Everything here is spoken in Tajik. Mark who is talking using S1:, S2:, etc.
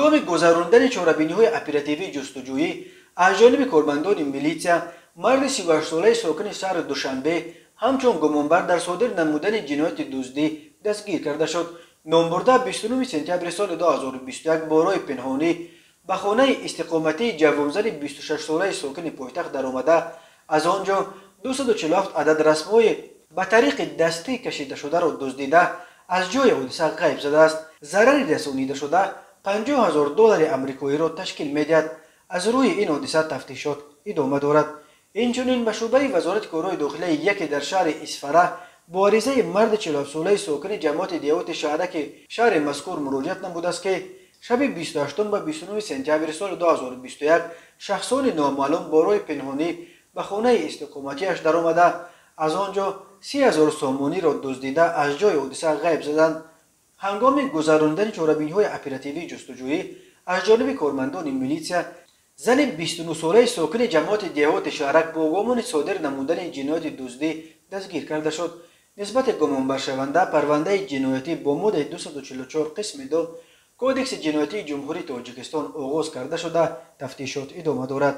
S1: Ҳангоми гузарондани чорабиниҳои оперативии ҷустуҷӯӣ аз ҷониби кормандони милитсия, марди 38-солаи сокини шаҳри Душанбе ҳамчун гумонбар дар содир намудани ҷинояти дуздӣ дастгир карда шуд. Номбурда 29 сентябри соли 2021 бо роҳи пинҳонӣ ба хонаи истиқоматии ҷавонзани 26-солаи сокини пойтахт даромада, аз он ҷо 247 адад расмҳои ба тариқи дастӣ кашидашударо дуздида, аз ҷои ҳодиса ғайб задааст. Зарари расонидашуда 50 000 доллари амрикоиро ташкил медиҳад. Аз рӯи ин ҳодиса тафтишот идома дорад. Инчунин ба шӯъбаи Вазорати корҳои дохилаи яке дар шаҳри Исфара бо аризаи марди 47-солаи сокини ҷамоати деҳоти Шаҳраки шаҳри мазкур муроҷиат намудааст, ки шаби 28 ба 29 сентябри соли 2021 шахсони номаълум бо роҳи пинҳонӣ ба хонаи истиқоматиаш даромада, аз он ҷо 30 000 сомониро дуздида, аз ҷои ҳодиса ғайб заданд. Ҳангоми гузарондани чорабиниҳои оперативии ҷустуҷӯӣ аз ҷониби кормандони милитсия, зани 29-солаи сокини ҷамоати деҳоти Шаҳрак бо гумони содир намудани ҷинояти дуздӣ дастгир карда шуд. Нисбати гумонбаршаванда парвандаи ҷиноятӣ бо моддаи 244 қисми 2 Кодекси ҷиноятии Ҷумҳурии Тоҷикистон оғоз карда шуда, тафтишот идома дорад.